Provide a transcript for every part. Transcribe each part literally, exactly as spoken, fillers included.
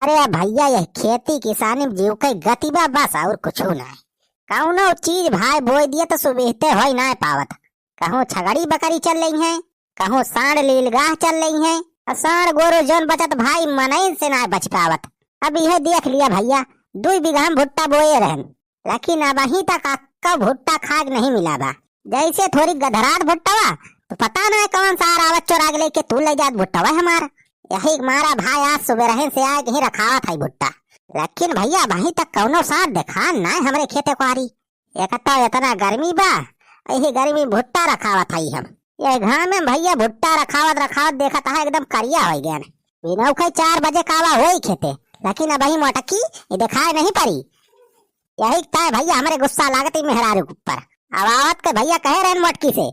अरे भइया, यह खेती किसानी में जीव के गति बा बस, अउर कुछु नाहीं। कउनो चीज भाई बोइ दिए त सुबिहते होइ नाहीं पावत। कहूँ छगड़ी बकरी चल रही हैं, कहूँ साँड़ लीलगाह चल रही हैं। अउर साँड़ गोरू जउन बचत भाई मनइन से नाहीं बच पावत। अब इहे देख लिया भइया, दुइ बीघा में भुट्टा बोए रहन, लेकिन अबहीं तक अक्का भुट्टा खाक नहीं मिला बा। जइसे थोरी गधरात भुट्टवा, त पता नाहीं कउन सार आवत चोराक लइके तूल लइ जात भुट्टवा हमार। यही मारा भाई आज सुबेरहिन से आइके ही रखावत हई भुट्टा। लेकिन भइया, अबहीं तक कउनो सार देखान नाहीं हमरे खेते क्वारी। एक तो एतना गर्मी बा, यही गर्मी भुट्टा रखावत हई हम। यह घाम में भइया भुट्टा रखावत रखावत देखत हा एकदम करिया होइ गयन। बिनउखइ चार बजे कावा होई खेते, लेकिन अबहीं मोटकी ई देखाए नहीं परी। यही ताय भइया हमरे गुस्सा लागत ई मेहरारू के ऊपर। अब आवत के भइया कहे रहन मोटकी से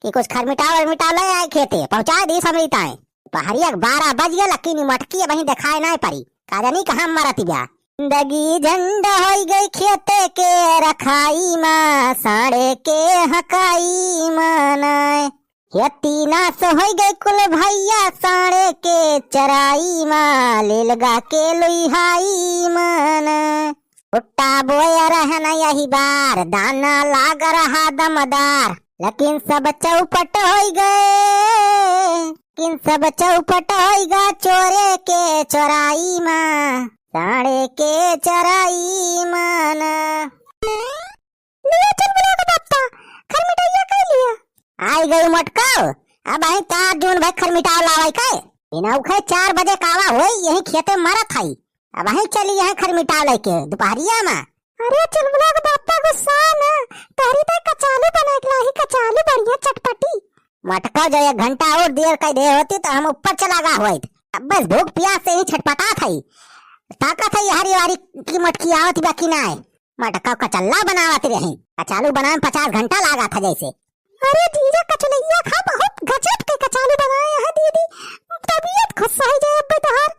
कि कुछ खरमिटाव वरमिटाव लइ आए खेते, पहुँचाए दीस हमरी ताय। दुपहरिया के बारह बज गए, लेकिन ई मोटकी अबहीं देखाए नाहीं परी। का जानी कहाँ मरत बा। जिंदगी झंड होइ गई खेते के रखाई मा, साँड़े के हकाई मा नाय। खेती नास होइ गई कुल भइया, साँड़े के चराई मा, लीलगाह के लुइहाई मा नाय। भुट्टा बोए रहन यही बार, दाना लाग रहा दमदार, लेकिन सब चौपट होइ गए, लेकिन सब चौपट होइ गा चोरे के चोराई मा, साँड़े के चराई मा ना। लिया चुलबुला के बप्पा, खरमिटइया कइ लिया। आइ गई मोटकउ, अबहीं तार जून भइ खरमिटाव लावइ कइ। बिनउखइ चार बजे कावा होई, यही खेते मरत हई। अबहीं चली यहाँ खरमिटाव लइके, दुपहरिया मा। अरे चुलबुला के बप्पा गुस्सा ना, तोहरी ताई कचालू बनाइक लाही, कचालू बढ़िया चटपटी। मोटकउ जो एक घंटा अउर देर कइ दे होती त हम ऊपर चला गा होइत। अब बस भूख पियास से ही छटपटात हई। ताकत हई हरी वारी की मोटकी आवत बा कि नाय। मोटकउ कचल्ला बनावत रही। कचालू बनावे में पचास घंटा लागा था जइसे। अरे जीजा कचलइया खा, बहुत गजब के कचालू बनाए हैं दीदी। तबियत खुश होइ जाए अब तोहार।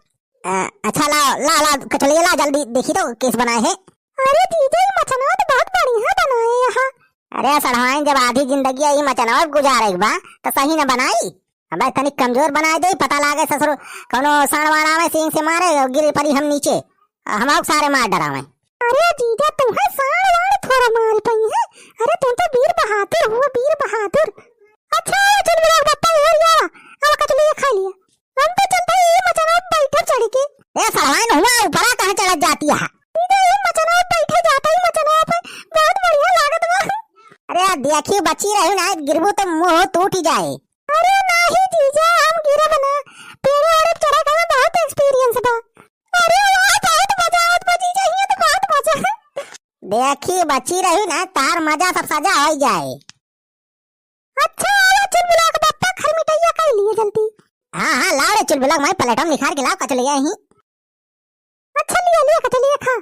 अ, अच्छा ला, ला, ला, कचलइया ला जल्दी देखी तो केस बनाए है। अरे जीजा, ई मचनवा तो बहुत बढ़िया बनाए यहाँ। अरे सड़वाइन, जब आधी जिंदगी ई मचनवा गुजारे के बा, त सही न बनाई। अबे तनिक कमजोर बनाए दे, पता लागे ससुर कउनो साँड़ वाँड़ आवे, सींग से मारे अउर गिर परी हम नीचे, अउर हमहू के सारे मार डरावे। अरे जीजा, तुहैं साँड़ वाँड़ थोड़ा मार पइहैं। अरे तू तो वीर बहादुर हुआ, वीर बहादुर। अच्छा, चुलबुला के बप्पा, ये लिया, अब कचलइया खाइ लिया। हम तो चलत हई ई मचनवा पे बैठे चढ़ के। ए सड़वाइन, हुआ ऊपरा कहाँ चढ़त जाती है? ई तो ई मचनवा पे बैठे जात हई, ई मचनवा पे बहुत बढ़िया लागत बा। अरे देखी बची रही ना, गिरबू तो मुँह टूट जाए। अरे नाही जीजा, हम गिरब ना, पेड़े ओड़े चढ़े के हमें बहुत experience बा। अरे वाह, बहुत मजा आवत बा जीजा, हियाँ तो बहुत मजा। देखी बची रही ना, तार मजा सब सजा होइ जाए। अच्छा, आवा चुलबुला के बप्पा, खरमिटइया कइ लिया जल्दी। हाँ, हाँ, लाव रे चुलबुला के माई, प्लेटवा में निखार के लाव कचलइया ही। अच्छा, लिया, लिया, कचलइया खा।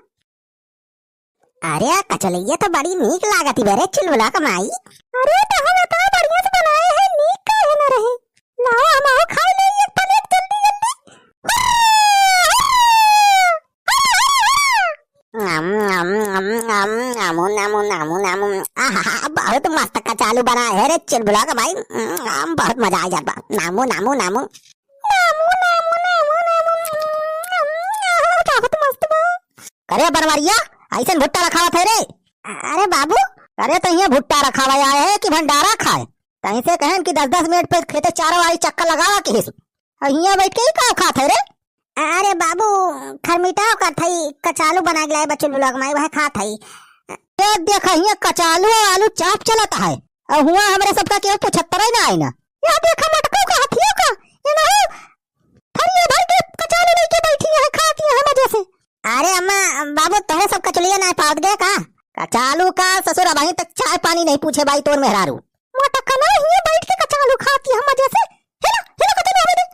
अरे, कचलइया तो बड़ी नीक लागत बा रे चुलबुला के माई। अरे, तो हम इतना बढ़िया से बनाए हैं, नीक काहे न रहे? लावा, हम आओ खाइ ले एक plate जल्दी, जल्दी। आम, आम, आम, आम, आमू, नामू, नामू, नामू। आहा, बहुत मस्त कचालू बनाए है रे चुलबुला के माई। आम, बहुत मजा आ जात बा। नामू, नामू, नामू। नामू, नामू, नामू, नामू। आहा, बहुत मस्त बा। अरे बनवरिया, अइसन भुट्टा रखावत है रे? अरे बाबू। अरे तो हियाँ भुट्टा रखावे आए है कि भंडारा खाए? कहीं से कहन कि दस दस मिनट पे खेते चारों वाली चक्कर लगावा किहिस। अउर हियाँ बैठ के ही का खात है रे? अरे बाबू, खरमिटाव करत हई, कचालू बनाइ के लाए बा चुलबुला के माई, वह खात हई। ये देखा, हियाँ कचालू अउर आलू चाप चलत है, अउर हुआँ हमरे सबका केहू पूछत रही ना आई ना। या देखा मोटकउ का हथिया का, ये ना हो, थरिया भर के कचालू लइके बैठी है, खाती है मजे से। अरे अम्मा, बाबू, तोहरे सब कचलइया नाहीं पावत गए का? कचालू का ससुर अबहीं तक चाय पानी नहीं पूछे बाई तोर मेहरारू। मोटकना हियाँ बैठ के कचालू खाती है मजे से। हेला, हेला कचालू हमें दे।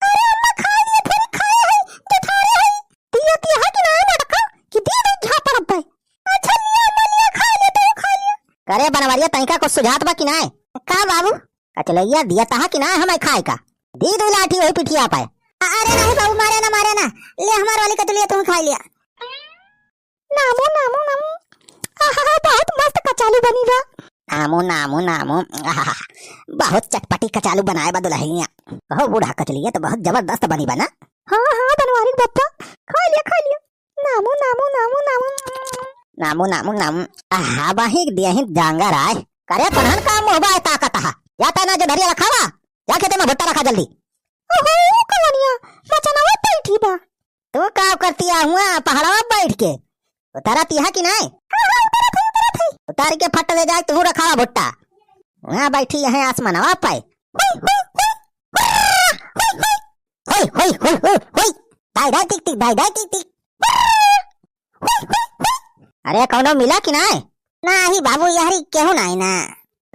अरे अम्मा, खाइ लिए, थोड़ी खाए है, जठारे है। दिया, दिया है कि नाहीं मोटका? कि दे दे झापड़ अब्बे। अच्छा लिया अम्मा, लिया, खाइ लिए, तू खाइ लिए। करे बनवरिया, तनिका कुछ सुझात बा कि नाहीं? का बाबू? कचलइया दिया तहा कि नाहीं हमें खाए का? दी दो लाठी वही पिठिया पे। अरे नहीं बाबू, मारे ना, मारे ना। ले हमार वाली कचलइया तू खाइ लिया। नामू, नामू, नामू। आहा, बहुत मस्त कचालू बनी बा। नामू, नामू, नामू। आहा, बहुत चटपटी कचालू बनाए बा दुलहिनिया। कहो बूढ़ा, कचलइया तो बहुत जबरदस्त बनी बा ना? हाँ, हाँ, बनवारी के बप्पा। खाइ लिया, नामू, नामू, नामू। आहा, बाही दिया ही जांगर आए। करे तनहन का मुँह बाय ताकत हा। जाता ना जो धरिया रखावा। जा खेते में भुट्टा रखा जल्दी। ओहो, कवनिया, बचनवा बैठी बा। तू का करती आ हुआ पहाड़वा बैठ के? उतारा तिहा कि नाय? हाँ, हाँ, उतारत हई, उतारत हई। उतार के फट ले जाए, तू रखावा भुट्टा। वहाँ बैठी यहाँ आसमानवा पाए। हुई, हुई, हुई, हुई, हुई, हुई। दाई, दाई, टिक, टिक, दाई, दाई, टिक, टिक। अरे, कौनो मिला कि नाय? नाही बाबू, यहरी केहू नाय ना।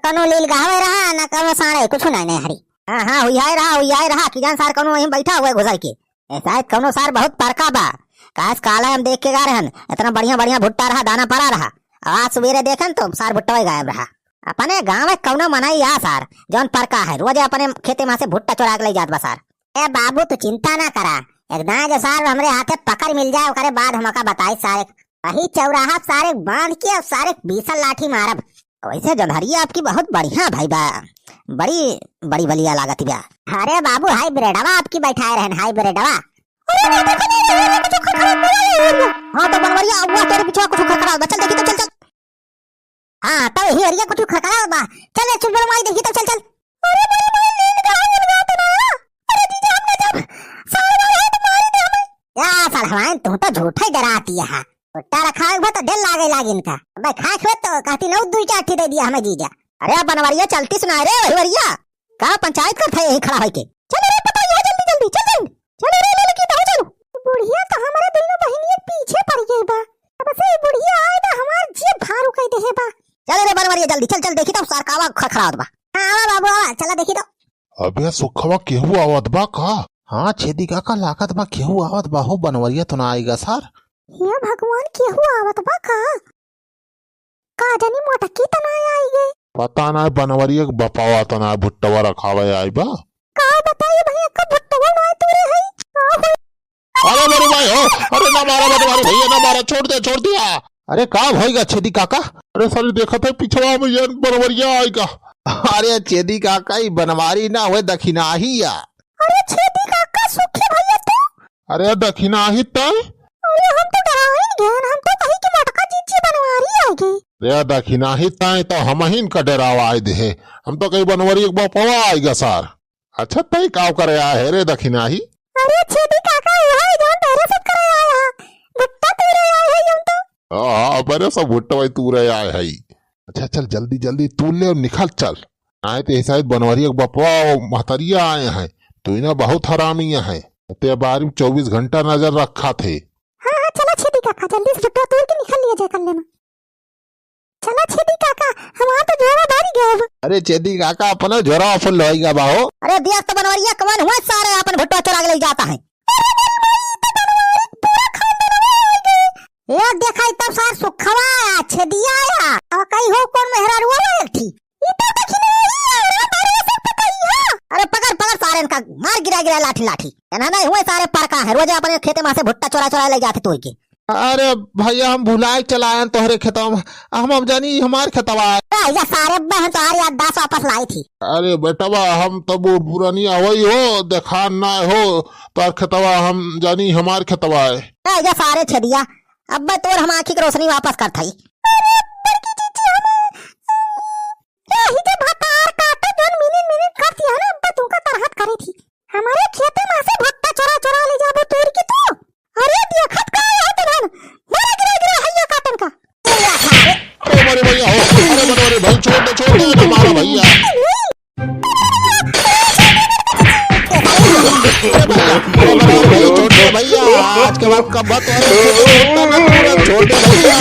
कौनो लील गहवे रहा, ना कौनो साँड़े, कुछ नाय ना यहरी। हाँ, हाँ, हुइयाए रहा, हुइयाए रहा, कि जान सार कौनो वहीं बैठा हुआ है घुसर के। ए, शायद कौनो सार बहुत परका बा। काहे से काला हम देख के गा रहन, इतना बढ़िया, बढ़िया भुट्टा रहा, दाना पड़ा रहा। और आज सुबेरे देखन तो सार भुट्टा ही गायब रहा। अपने गाँव में कौनो मनई आ सार, जौन परका है, रोजे अपने खेते में से भुट्टा चोरा के ले जात बा सार। ए बाबू, तू चिंता ना करा, एक दाएं जो सार हमरे हाथे पकड़ मिल जाए, ओकरे बाद हमका बताई सार। वही चौराहा सारे बांध के और सारे बीसल लाठी मारब। वैसे जोन्हरिया आपकी बहुत बढ़िया भाई बा, बड़ी बड़ी बलिया लागत बा। अरे बाबू, हाई ब्रेडवा आपकी बैठाए रहन, हाई ब्रेडवा। हाँ तो बनवरिया, अब तोरे पीछे कुछ खड़खड़ा बा, चल देखी तो, चल, चल। हाँ, तब यही अरिया कुछ खड़खड़ा बा। चल रे, चुप बनवाई देखी तब, चल, चल। अरे माई, माई, नींद कहाँ गिर गया तो ना? अरे जीजा, हम ना जाब। साले मारे हाथ मारी दे हमें। या साले हमारे, तू तो झूठा ही डराती है। भुट्टा रखा है, तो डर लागे लाग इनका। अबे खाए खेत तो कहती नौ दुई चार ठी दे दिया हमें जीजा। अरे बनवरिया चलती सुना रे, वही वरिया। का पंचायत करत है यही खड़ा होइके? चल रे, पता है, जल्दी, जल्दी, चल, चल। चल रे, ले लेके बाहर चलो। बुढ़िया तो हमारे दोनों बहिनिया पीछे पड़ गई बा। अब से बुढ़िया आए बा, हमार जीभ भारू कह दे है बा। चल रे बनवरिया, जल्दी चल, चल, देखी तब सरकावा खखरावत बा। हाँ, आवा बाबू, आवा, चला देखी तो। अबे सुखवा, केहू आवत बा का? हाँ, छेदी काका, लागत बा केहू आवत बा हो, बनवरिया तो ना आइगा सार। हे भगवान, केहू आवत बा का? का जानी मोटकी त ना आई गई। पता ना बनवरिया के बपावा त ना भुट्टवा रखावे आई बा। का बताई भैया, का भुट्टवा ना तूरे है? का हो? अरे मेरे भाई हो, अरे ना मारा बनवारी भैया, ना मारा, छोड़ दे, छोड़ दिया। अरे का भइगा छेदी काका? अरे सारे देखत है पिछवा में ये बनवरिया आइगा। अरे छेदी काका, ई बनवारी ना होए, दखिनाही या। अरे छेदी काका, सुखी भैया तू। अरे दखिनाही तय। अरे हम तो डराइन गए, हम तो कही कि मोटका जीजी बनवारी आइगी। अरे दखिनाही तय तो हमहिन का डरावा आइ देहे। हम तो कही बनवरी एक बपवा आइगा सार। अच्छा, तई काव करे आए है रे दखिनाही? अरे छेदी काका, यही जौन तोरे सब करे आए हा। भुट्टा तूरे आए है जौन तो। हाँ, हाँ, अबे रे सब भुट्टा भाई तूरे आए है। अच्छा, चल जल्दी, जल्दी तू ले और निकल चल। आए ते शायद बनवरिया के बपवा और महतरिया आए हैं। तू ही ना बहुत हरामी है। ते बारी में चौबीस घंटा नजर रखा थे। हाँ, हाँ, चला छेदी काका, जल्दी से भुट्टा तूर के निकल लिया जाए कल्ले में। चला छेदी काका, हमार तो झोरा भरी गया। अरे छेदी काका, अपना झोरा अपन लोइगा बाहो। अरे देख तो बनवरिया, कवन हुआ सारे अपन भुट्टा चोरा के ले जाता है। अरे मेरी माई, तो बनवारी पूरा खानदान में आ गए। ए देखा, ई तब सार सुखवा आया, छेदिया आया। अब कही हो कौन मेहरारुआ एक थी। ई तो दखिनाही है, अरे बारे से पकड़ी हो। अरे पकड़, पकड़ सारे इनका, मार गिरा, गिरा लाठी, लाठी। एना नहीं हुए सारे परका है, रोजे अपने खेते में से भुट्टा चोरा, चोरा ले जाते तोड़ के। अरे भैया, हम भुलाए चला आयन तोहरे खेतवा में। हम, हम जानी हमार खेतवा है। ए, ये सारे बहन तोहार याददाश्त वापस लाई थी। अरे बेटवा, हम तो बूढ़ पुरानी आवई हो, देखान ना हो, तोहर खेतवा हम जानी हमार खेतवा है। ए, ये सारे छेदिया, अब तोर हम आँखी के रोशनी वापस कर थाई। अरे बड़की जीजी, हम यही जब भतार काटे जौन मिनिन मिनिन करती है ना, अब तुमका तरहत करे थी। हमारे खेते में से भुट्टा चोरा चोरा ले जाबो तूर के तू। अरे देखत का है तुमन? मारा गिरा गिरा हैया काटन का। अरे मारे भैया हो, अरे मारे, मारे भाई, छोड़ दे, छोड़ दे, ना मारा भैया। अरे भैया, अरे मारे भैया, छोड़ दे भैया, आज के बाद कब बात हो रही है, छोड़ दे भैया।